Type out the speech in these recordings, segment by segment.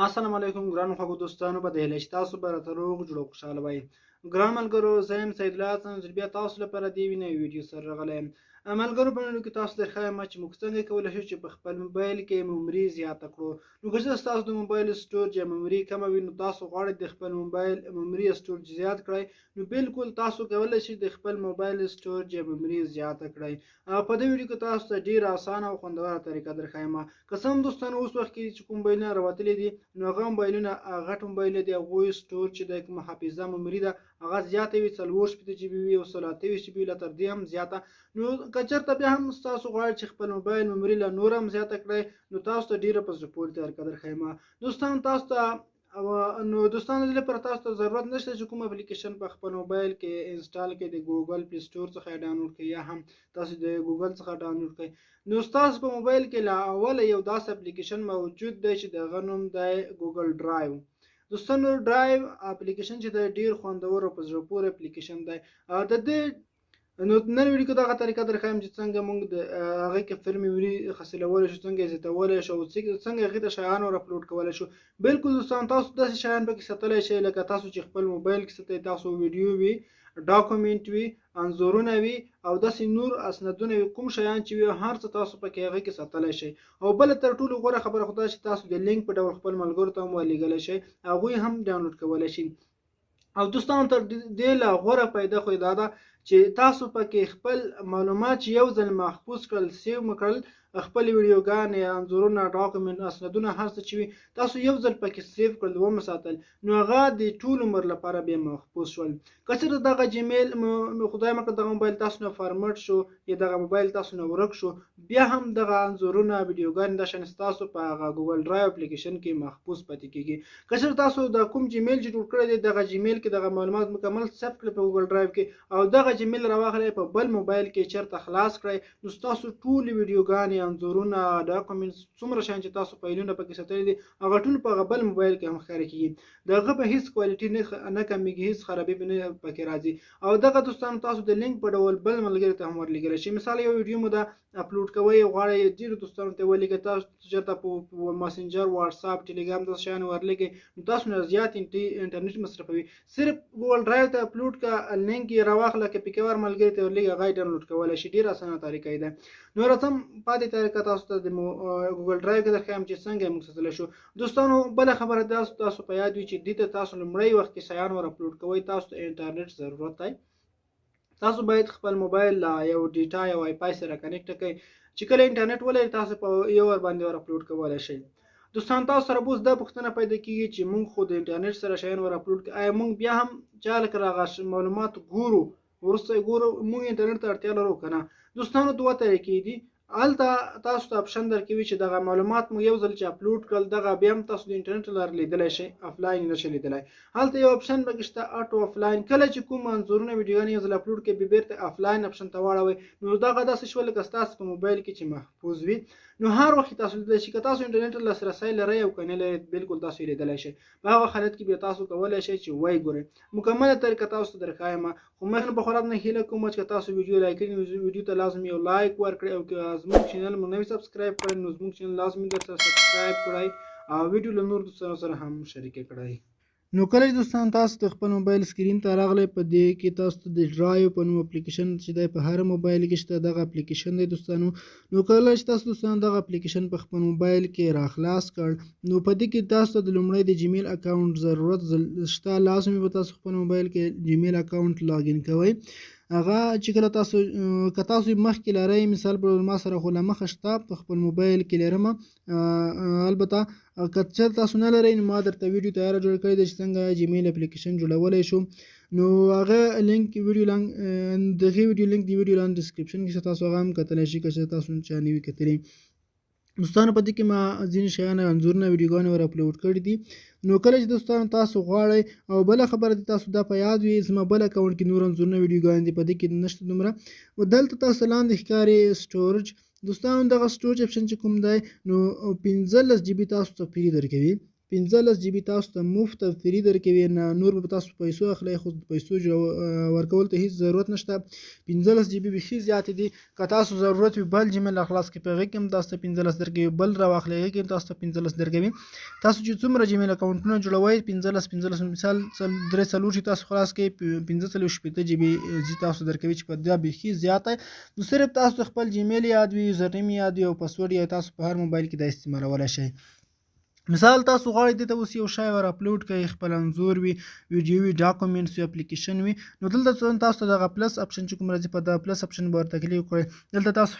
السلام علیکم ګرانو خوږو دوستانو، په دې هیله چې تاسو به راته روغ جوړ او خوشحاله وئ. ګران ملګرو، زه یم سیدالله حسن، زه بیا تاسو لپاره د یوې نوې ویډیو سره راغلی یم. ملګرو، په نن کې تاسو ته ښایم چې موږ څنګه کولی شو چې په خپل موبایل کې میموري زیاته کړو. نو که چېرته ستاسو د موبایل سټورج یا میموري کمه وي، نو تاسو غواړئ د خپل موبایل میموري یا سټورج زیات کړئ، نو بالکل تاسو کولی شئ د خپل موبایل سټورج یا میموري زیاته کړئ. په دې ویډیو کې تاسو ته ډیره اسانه او خوندوره طریقه درښایم. که څه هم دوستانو، اوس وخت کې چې کوم موبایلونه راوتلي دي، نو هغه موبایلونه غټ موبایلونه دي، هغوی سټور چې دی، کومه حافظه میموري ده، هغه زیاته وي، 64 جي بي وي او 128 جي بي، لا تر دې هم زیاته. نو که چېرته بیا هم ستاسو غواړئ چې خپل موبایل میموري لا نور هم زیاته کړئ، نو تاسو ته ډیره په زړه پورې طریقه درښایم دوستان تاسو ته. نو دوستانو، دې لپاره تاسو ته ضرورت نشته چې کوم اپلیکیشن په خپل موبایل کې انسټال کړئ، د ګوګل پلی سټور څخه ډاونلوډ کړئ یا هم تاسو د ګوګل څخه ډاونلوډ کړئ. نو ستاسو په موبایل کې لا اوله یو داسې اپلیکیشن موجود دی چې د هغه نوم دی ګوګل ډرایو. دوستانو، ډرایو اپلیکیشن چې دی، ډیر خوندور او په زړه پورې اپلیکیشن دی. د دې نو نن ویډیو کې دغه طریقه درښایم چې څنګه موږ د هغه کې فری میموري حاصلولی شو، څنګه یې زیاتولی شو او څنګه هغې ته شیان ور اپلوډ کولی شو. بالکل دوستان، تاسو داسې شیان پکې ساتلی شئ لکه تاسو چې خپل موبایل کې ساتئ. تاسو ویډیو وي، ډاکومنټ وي، انځورونه وي او داسې نور اسندونه وي، کوم شیان چې وي، هر څه تاسو پکې هغه کې ساتلی شئ. او بله تر ټولو غوره خبره خو دا چې تاسو د لینک په ډول خپل ملګرو ته هم ورلېږلی شئ، هغوی هم ډاونلوډ کولی شي. او دوستانو، تر دې لا غوره پیدا خو دا ده چې تاسو پکې خپل معلومات چې یو ځل محفوظ کړل، سیو مو کړل، خپل ویډیوګانې، انځورونه، ډاکومنټ، اسندونه، هر څه چې وي، تاسو یو ځل پکې سیو کړل، ومو ساتل، نو هغه د ټول عمر لپاره بیا محفوظ شول. که چېرته دغه جیمیل، خدای مه کړه، دغه موبایل تاسو نه فارمټ شو یا دغه موبایل تاسو نه ورک شو، بیا هم دغه انځورونه، ویډیوګانې، دا شیان ستاسو په هغه ګوګل ډرایو اپلیکیشن کې محفوظ پاتې کیږي. که چېرته تاسو د کوم جیمیل چې جوړ کړی دی، دغه جیمیل کې دغه معلومات مکمل سیف کړئ په ګوګل ډرایو کې او دغه جیمیل راواخلئ، په بل موبایل کې چېرته خلاص کړئ، نو ستاسو ټولې ویډیوګانې، انځورونه، ډاکومنټس، څومره شیان چې تاسو فایلونه پکې ساتلي دي، هغه ټول په هغه بل موبایل کې هم ښکاره کیږي. د هغه به هیڅ کوالټي نه کمیږي، هیڅ خرابي به نه پکې راځي. او دغه دوستانو، تاسو د لینک په ډول بل ملګري ته هم ورلېږلی شئ. مثال، یو ویډیو مو ده اپلوډ کوئ، غواړئ ډېرو دوستانو ته ولېږئ، تاسو چېرته په مسنجر، واتساپ، ټلیګرام داسې شیان ورلېږئ، نو تاسو نه زیات انټرنیټ مصرفوي. صرف ګوګل ډرایو ته اپلوډ که، لینک یې راواخله، که پکې ور ملګري ته ورلېږه، هغه یې ډاونلوډ کولی شي. ډېره اسانه طریقه یې ده. نو راځم، پاتې طریقه تاسو ته د ګوګل ډرایو کې درښایم چې څنګه یې موږ ساتلی شو. دوستانو، بله خبره تاسو په یاد وي چې دې ته تاسو لومړی وخت کې شیان ور اپلوډ کوئ، تاسو ته انټرنیټ ضرورت دی. تاسو باید خپل موبایل له یو ډیټا یا وای فای سره کنیکټ کړئ چې کله انټرنیټ ولري، تاسو په یو ور باندې ور اپلوډ کولی شئ. دوستان، تاسو سره اوس دا پوښتنه پیدا کیږي چې موږ خو د انټرنیټ سره شیان ور اپلوډ کړو، آیا موږ بیا هم چا لکه هغه معلومات ګورو، وروسته یې ګورو، موږ انټرنیټ ته اړتیا لرو که نه؟ دوستانو، دوه طریقې دي. هلته تاسو ته اپشن درکوي چې دغه معلومات مو یو ځل چې اپلوډ کړل، دغه بیا هم تاسو د انټرنیټ له لارې لیدلی شئ، افلاین نه شئ لیدلی. هلته یو اپشن پکې شته، اټو افلاین. کله چې کوم انځورونه، ویډیوګانې یو ځل اپلوډ کړئ، بیا بیرته افلاین اپشن ته واړوئ، نو دغه داسې شول لکه ستاسو په موبایل کې چې محفوظ وي، نو هر وخت تاسو لیدلی شئ. که تاسو انټرنیټ ته لاسرسی لرئ او که نه لرئ، بالکل تاسو یې لیدلی شئ. په هغه حالت کې بیا تاسو کولی شئ چې وایې ګورئ. مکمله طریقه تاسو ته درښایم، خو مخکې په خورا نه هیله کوم چې که تاسو ویډیو لایک کړئ، نو ویډیو ته لازم یو لایک ورکړئ، او که زموږ چینل مو نوی سبسکرایب کړئ، نو زموږ چینل لازم در سره سبسکرایب کړئ او ویډیو له نورو دوستانو سره هم شریکه کړئ. نو کله چې دوستان تاسو د خپل موبایل سکرین ته راغلی، په دې کې تاسو ته د ډرایو په نوم اپلیکیشن چې دی، په هر موبایل کې شته، دغه اپلیکیشن دی دوستانو. نو کله چې تاسو دوستانو دغه اپلیکیشن په خپل موبایل کې راخلاص کړ، نو په دې کې تاسو ته د لومړی د جیمیل اکاونټ ضرورت شته. لازمي به تاسو خپل موبایل کې جیمیل اکاونټ لاګین کوئ. هغه چې کله تاسو، که تاسو مخکې لرئ، مثال په ما سره خو له مخه شته، په خپل موبایل کې لرم. البته که چېرته تاسو نه لرئ، نو ما درته ویډیو تیاره جوړه کړې ده چې څنګه جیمیل اپلیکیشن جوړولی شو. نو هغه لینک ویډیو لانګ دغه ویډیو لینک دی ویډیو لاندې ډسکرپشن کې، تاسو هغه هم کتلی شئ که چېرته تاسو چا نه وي کتلی. دوستانو، په دې کې ما ځینې شیان، انځورونه، ویډیوګانې ور اپلوډ کړي دي. نو کله چې دوستانو تاسو غواړئ، او بله خبره دې تاسو دا په یاد وي، زما بل اکاونټ کې نور انځورونه، ویډیوګانې دي، په دې کې نشته دومره. دلته تاسو لاندې ښکاري سټورج. دوستانو، دغه سټورج اپشن چې کوم دی، نو 15 جي بي تاسو ته فری درکوي. 15 جی بي تاسو ته مفت او free درکوي، نه نور به تاسو پیسو اخلئ، خو پیسو ورکول ته هیڅ ضرورت نشته. 15 جی بي بیخي زیاتې دي. که تاسو ضرورت وي بل جیمیل خلاص کړئ، په هغې کې هم تاسو ته 15 درکوي، بل راواخلئ هغې کې هم تاسو ته 15 درکوي. تاسو چې څومره جیمیل اکاونټونه جوړوئ 15 15، مثال 3 4 چې تاسو خلاص کړئ 45 شپېته جی بي زی تاسو درکوي، چې په دا بیخي زیاته. نو صرف تاسو خپل جیمیل یاد وي، یوزرنیم یاد وي او پاسورډ یې، تاسو په هر موبایل کې دا استعمالولی شئ. مثال تاسو غواړئ دته اوس یو شی ور اپلوډ کړئ، خپل انځور وي، ویډیو وي، ډاکومنټس وي، اپلیکیشن وي، نو دلته تاسو ته دغه پلس اپشن چې کوم راځي، په دا پلس اپشن به ورته کلیک وکړئ. دلته تاسو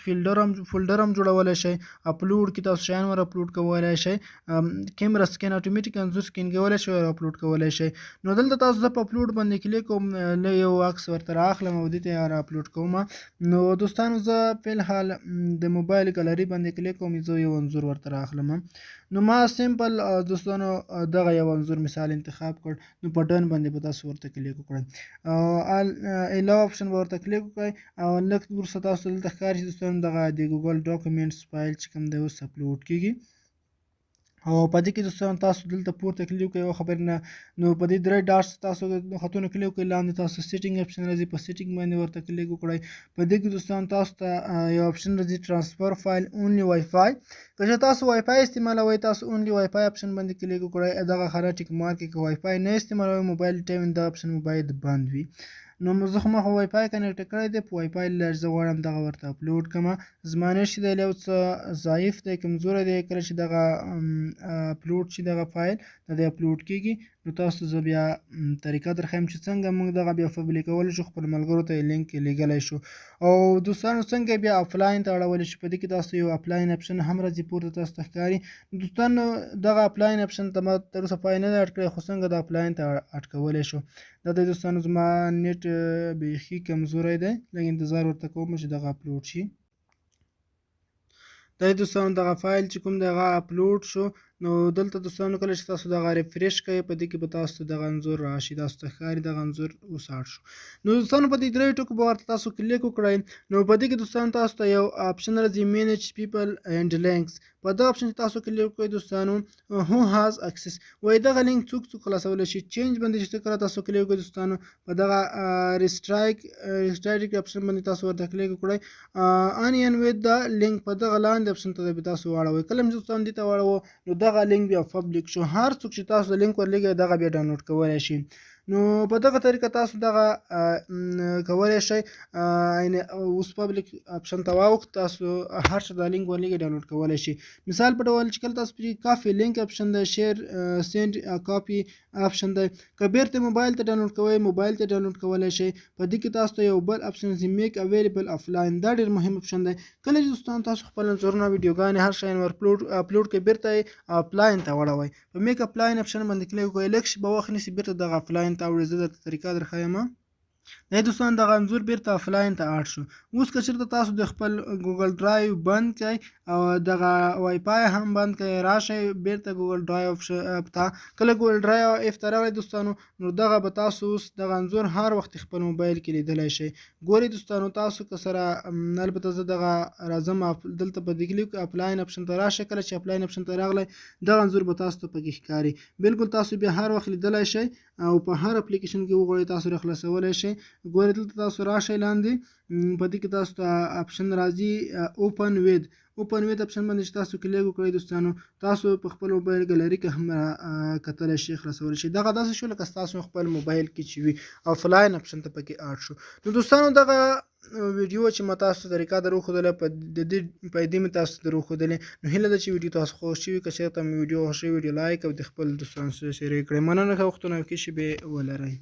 فولډر هم جوړولی شئ، اپلوډ کې تاسو شیان ور اپلوډ کولی شئ، کیمرا سکین اتوماتیک انځور سکین کولی شئ، ور اپلوډ کولی شئ. نو دلته تاسو زه په اپلوډ باندې کلیک کوم، له یو عکس ورته رااخلم او دې ته یې را اپلوډ کوم. نو دوستانو زه فی الحال د موبایل ګالري باندې کلیک کوم، زه یو انځور ورته رااخلم. نو ما simple دوستانو دغه یو انځور مثال انتخاب کړ. نو په done باندې به تاسو ورته کلیک وکړئ، allow option به ورته کلیک وکړئ، او لږ وروسته تاسو دلته ښکاري چې دوستانو دغه د ګوګل ډاکومنټس فایل چې کوم دی اوس اپلوډ کیږي. او په دې کې دوستانو تاسو دلته پورته کلیک وکړئ، یو خبر نه، نو په دې درې ډاټ تاسو خطونو کلیک وکړئ، لاندې تاسو سیټینګ اپشن راځي، په سیټینګ باندې ورته کلیک وکړئ. په دې کې دوستانو تاسو ته یو اپشن راځي ټرانسفر فایل اونلی وای فای. که چې تاسو وای فای استعمالوئ تاسو اونلی وای فای اپشن باندې کلیک وکړئ، دغه خره ټیک مارک کې. که وای فای نه استعمالوئ موبایل ټایم دا اپشن مو باید بند وي. نو زه خو ما خو وای فای کنیکټ کړی دی، په وای فای لږ زه غواړم دغه ورته اپلوډ کړم. زما نت چې دی یو څه ضعیف دی، کمزوری دی. کله چې دغه اپلوډ شي، دغه فایل د دې اپلوډ کیږي، نو تاسو ته زه بیا طریقه درښیم چې څنګه موږ دغه بیا پبلیکولی شو، خپل ملګرو ته یې لینک لیږلی شو، او دوستانو څنګه بیا افلاین ته اړولی شو. په دې کې تاسو یو افلاین اپشن هم راځي، پورته تاسو ته ښکاري. دوستانو دغه افلاین اپشن ته ما تر اوسه پای نه دی اډ کړی، خو څنګه د افلاین ته اډ کولی شو. دا دی دوستانو زما نت بیخي کمزوری دی، لږ انتظار ورته کوم چې دغه اپلوډ شي. دا دوستانو دغه فایل چې کوم دی هغه اپلوډ شو. نو دلته دوستانو کله چې تاسو دغه ریفرش کوئ، په دې کې به تاسو ته دغه انځور راشي، تاسو ته ښکاري دغه انځور اوس اډ شو. نو دوستانو په دې درېیو ټکو به ورته تاسو کلیک وکړئ. نو په دې کې دوستانو تاسو ته یو اپشن راځي مینج پیپل اینډ لینکس. په دغه اپشن چې تاسو کلیک وکړئ دوستانو، هو هاز اکسس، وایي دغه لینک څوک څوک خلاصولی شي. چینج باندې چې کله تاسو کلیک وکړئ دوستانو، په دغه ریسټرایک اپشن باندې تاسو ورته کلیک وکړئ، انین وید دا لینک په دغه لاندې اپشن ته به تاسو واړوئ. کله چې دوستانو دې ته واړوو نو دغه لینک بیا پبلیک شو، هر څوک چې تاسو لینک ورلېږئ دغه بیا ډاونلوډ کولی شي. نو په دغه طریقه تاسو دغه کولی شئ، یعنې اوس پبلیک اپشن ته واوښت، تاسو هر څه دا لینک ورلېږئ ډاونلوډ کولی شي. مثال په ډول چې کله تاسو پرې کاپي لینک اپشن دی، شیر سینډ کاپي اپشن دی، که بیرته موبایل ته ډاونلوډ کوئ موبایل ته ډاونلوډ کولی شئ. په دې کې تاسو ته یو بل اپشن دی میک اویلیبل افلاین، دا ډېر مهم اپشن دی. کله چې دوستان تاسو خپل انځورونه ویډیوګانې هر شی اپلوډ کړئ بیرته یې افلاین ته واړوئ، په میک افلاین اپشن باندې کلیک وکړئ، لږ شېبه وخت نیسي بیرته دغه افلاین ته اوړي. زه درته طریقه درښایم. دی دوستان دغه انځور بیرته افلاین ته اډ شو. اوس که چېرته تاسو د خپل ګوګل ډرایو بند کړئ او دغه وای فای هم بند کړئ، راشئ بیرته ګوګل ډرایو اپ ته. کله ګوګل ډرایو اپ ته راغلی دوستانو، نو دغه به تاسو اوس دغه انځور هر وخت خپل موبایل کې لیدلی شئ. ګورئ دوستانو تاسو که سره، البته زه دغه راځم دلته په دې کلیک افلاین اپشن ته راشئ. کله چې افلاین اپشن ته راغلی دغه انځور به تاسو ته پکې ښکاري، بالکل تاسو بیا هر وخت لیدلی شئ او په هر اپلیکیشن کې وغواړئ تاسو راخلاصولی شئ. ګورئ دلته تاسو راشئ لاندې، په دې کې تاسو ته اپشن راځي اوپن وید. اوپن وید اپشن باندې چې تاسو کلیک وکړئ دوستانو، تاسو په خپل موبایل ګالري کې هم کتلی شئ، خلاصولی شئ. دغه داسې شو لکه ستاسو خپل موبایل کې چې وي، افلاین اپشن ته پکې اډ شو. نو دوستانو دغه ویډیو چې ما تاسو ته طریقه در وښودله، په د دې پیدې مې تاسو ته در وښودلې. نو هیله ده چې ویډیو تاسو خوښ شوي. که چېرته مې ویډیو خوښ شوي، ویډیو لایک او د خپل دوستانو سره شریک کړئ. مننه، ښه وختونه او ښې شېبې ولرئ.